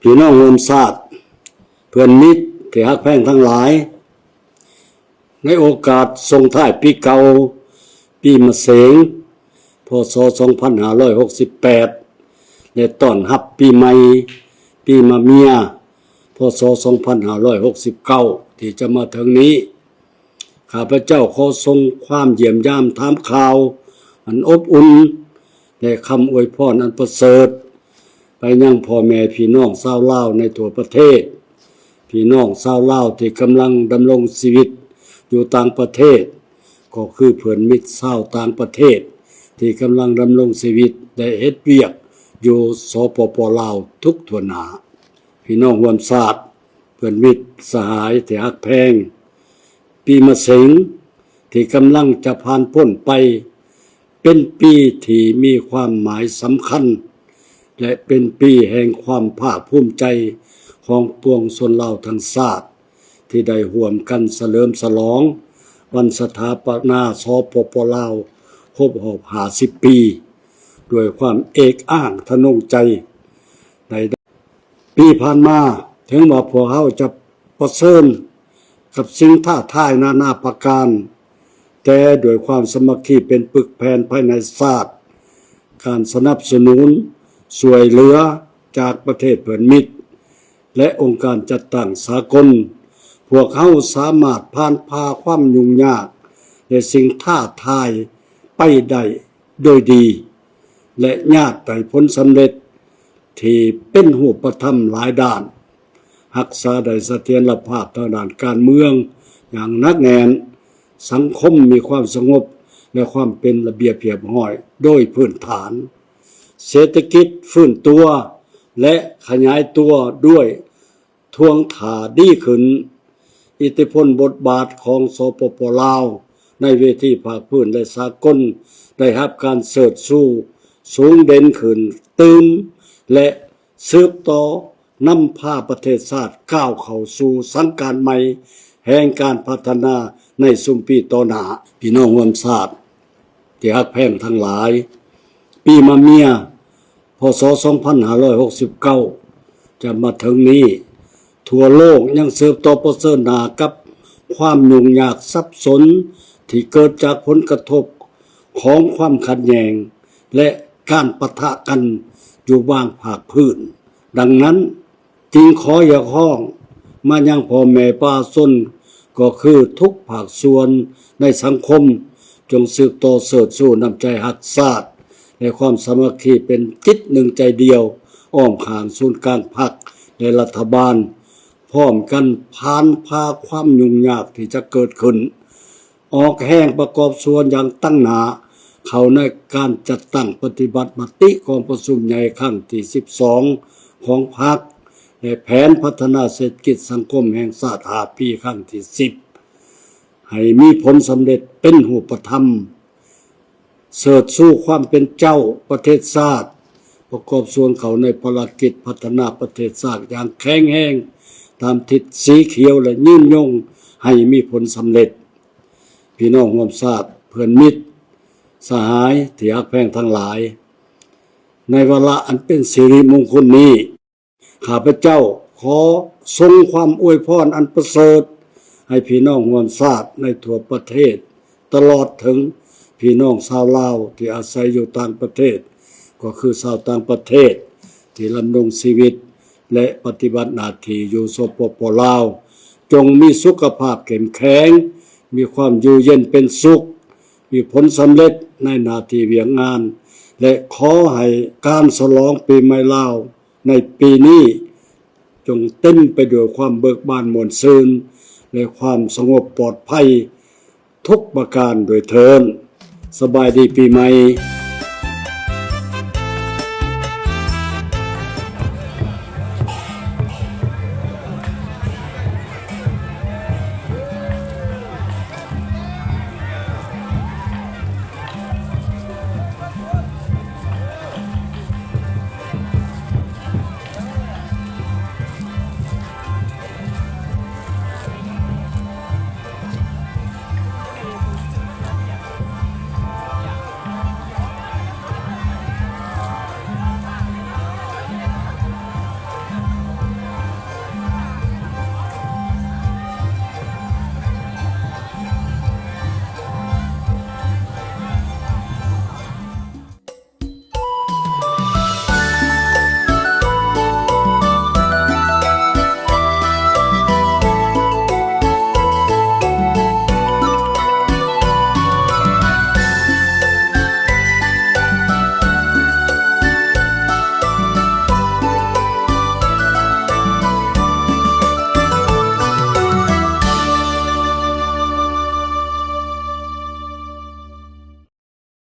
ພີ່ນ້ອງຮ່ວມຊາດ, ເພື່ອນມິດທີ່ຮັກແພງທັງຫຼາຍ, ໃນໂອກາດສົ່ງທ້າຍປີເກົ່າ, ປີມະເສັງ ພ.ສ. ສອງພັນຫ້າຮ້ອຍຫົກສິບແປດ ແລະ ຕ້ອນຮັບປີໃໝ່, ປີມະເມຍ ພ.ສ. ສອງພັນຫ້າຮ້ອຍຫົກສິບເກົ້າ ທີ່ຈະມາເຖິງນີ້, ຂ້າພະເຈົ້າຂໍສົ່ງຄວາມຢ້ຽມຢາມຖາມຂ່າວອັນອົບອຸ່ນ ແລະ ຄຳອວຍພອນອັນປະເສີດ ໄປຍັງພໍ່ແມ່ພີ່ນ້ອງຊາວລາວໃນທົ່ວປະເທດ, ພີ່ນ້ອງຊາວລາວທີ່ກຳລັງດຳລົງຊີວິດຢູ່ຕ່າງປະເທດ, ກໍຄືເພື່ອນມິດຊາວຕ່າງປະເທດທີ່ກຳລັງດຳລົງຊີວິດ ແລະ ເຮັດວຽກຢູ່ ສປປ ລາວ ທຸກທົ່ວໜ້າ. ພີ່ນ້ອງຮ່ວມຊາດ, ເພື່ອນມິດສະຫາຍທີ່ຮັກແພງ, ປີມະເສັງທີ່ກຳລັງຈະຜ່ານພົ້ນໄປ ເປັນປີທີ່ມີຄວາມໝາຍສຳຄັນ ແລະ ເປັນປີແຫ່ງຄວາມພາກພູມໃຈຂອງປວງຊົນລາວທັງຊາດ ທີ່ໄດ້ຮ່ວມກັນສະເຫຼີມສະຫຼອງວັນສະຖາປະນາ ສປປ ລາວ ຄົບຮອບຫ້າສິບປີ ດ້ວຍຄວາມເອກອ້າງທະນົງໃຈໃນ ປີຜ່ານມາ, ເຖິງວ່າພວກເຮົາຈະປະເຊີນກັບສິ່ງທ້າທາຍນານາປະການ, ແຕ່ດ້ວຍຄວາມສາມັກຄີເປັນປຶກແຜ່ນພາຍໃນຊາດ, ການສະໜັບສະໜູນຊ່ວຍເຫຼືອຈາກປະເທດເພື່ອນມິດ ແລະ ອົງການຈັດຕັ້ງສາກົນ, ພວກເຮົາສາມາດຜ່ານຜ່າຄວາມຫຍຸ້ງຍາກ ແລະ ສິ່ງທ້າທາຍໄປໄດ້ໂດຍດີ ແລະ ຍາດໄດ້ຜົນສຳເລັດທີ່ເປັນຮູບປະທຳຫຼາຍດ້ານ, ຮັກສາໄດ້ສະຖຽນລະພາບທາງດ້ານການເມືອງຢ່າງໜັກແໜ້ນ, ສັງຄົມມີຄວາມສະຫງົບ ແລະ ຄວາມເປັນລະບຽບຮຽບຮ້ອຍໂດຍພື້ນຖານ, ເສດຖະກິດຟື້ນຕົວ ແລະ ຂະຫຍາຍຕົວດ້ວຍ ທ່ວງທ່າດີຂຶ້ນ, ອິດທິພົນບົດບາດຂອງ ສປປ ລາວ ໃນເວທີພາກພື້ນ ແລະ ສາກົນ ໄດ້ຮັບການເຊີດຊູສູງເດັ່ນຂຶ້ນຕື່ມ ແລະ ສືບຕໍ່ນຳພາປະເທດຊາດກ້າວເຂົ້າສູ່ສັງການໃໝ່ແຫ່ງການພັດທະນາໃນຊຸມປີຕໍ່ໜ້າ. ພີ່ນ້ອງຮ່ວມຊາດ ທີ່ຮັກແພງທັງຫຼາຍ, ປີມະເມຍ ພ.ສ. ສອງພັນຫ້າຮ້ອຍຫົກສິບເກົ້າ ຈະມາເຖິງນີ້, ທົ່ວໂລກຍັງສືບຕໍ່ປະເຊີນໜ້າກັບຄວາມຫຍຸ້ງຍາກສັບສົນທີ່ເກີດຈາກຜົນກະທົບຂອງຄວາມຂັດແຍ່ງ ແລະ ການປະທະກັນຢູ່ບາງພາກພື້ນ. ດັ່ງນັ້ນ, ຈຶ່ງຂໍຮຽກຮ້ອງມາຍັງພໍ່ແມ່ປະຊາຊົນ ກໍຄືທຸກພາກສ່ວນໃນສັງຄົມ, ຈົ່ງສືບຕໍ່ເຊີດຊູນ້ຳໃຈຮັກຊາດ ແລະ ຄວາມສາມັກຄີເປັນຈິດໜຶ່ງໃຈດຽວ ອ້ອມຂ້າງສູນກາງພັກ ແລະ ລັດຖະບານ, ພ້ອມກັນຜ່ານຜ່າຄວາມຫຍຸ້ງຍາກທີ່ຈະເກີດຂຶ້ນ. ອອກແຮງປະກອບສ່ວນຢ່າງຕັ້ງໜ້າເຂົ້າໃນການຈັດຕັ້ງປະຕິບັດມະຕິກອງປະຊຸມໃຫຍ່ຄັ້ງທີສິບສອງຂອງພັກ ແລະ ແຜນພັດທະນາເສດຖະກິດສັງຄົມແຫ່ງຊາດຫ້າປີຄັ້ງທີສິບ ໃຫ້ມີຜົນສຳເລັດເປັນຮູບປະທຳ, ເຊີດຊູຄວາມເປັນເຈົ້າປະເທດຊາດ, ປະກອບສ່ວນເຂົ້າໃນພາລະກິດພັດທະນາປະເທດຊາດຢ່າງແຂງແຮງຕາມທິດສີຂຽວ ແລະ ຍືນຍົງໃຫ້ມີຜົນສຳເລັດ. ພີ່ນ້ອງຮ່ວມຊາດ, ເພື່ອນມິດ, ສະຫາຍທີ່ຮັກແພງທັງຫຼາຍ, ໃນວາລະອັນເປັນສິລິມົງຄຸນນີ້, ຂ້າພະເຈົ້າຂໍສົ່ງຄວາມອວຍພອນອັນປະເສີດໃຫ້ພີ່ນ້ອງຮ່ວມຊາດໃນທົ່ວປະເທດ, ຕະຫຼອດເຖິງພີ່ນ້ອງຊາວລາວທີ່ອາໄສຢູ່ຕ່າງປະເທດ, ກໍຄືຊາວຕ່າງປະເທດທີ່ດຳລົງຊີວິດ ແລະ ປະຕິບັດໜ້າທີ່ຢູ່ ສປປ ລາວ, ຈົ່ງມີສຸຂະພາບເຂັ້ມແຂງ, ມີຄວາມຢູ່ເຢັນເປັນສຸກ, ມີຜົນສຳເລັດໃນໜ້າທີ່ວຽກງານ ແລະ ຂໍໃຫ້ການສະຫຼອງປີໃໝ່ລາວໃນປີນີ້ ຈົ່ງເຕັມໄປດ້ວຍຄວາມເບີກບານມ່ວນຊື່ນ ແລະ ຄວາມສະຫງົບປອດໄພທຸກປະການດ້ວຍເທີ້ນ. ສະບາຍດີປີໃໝ່.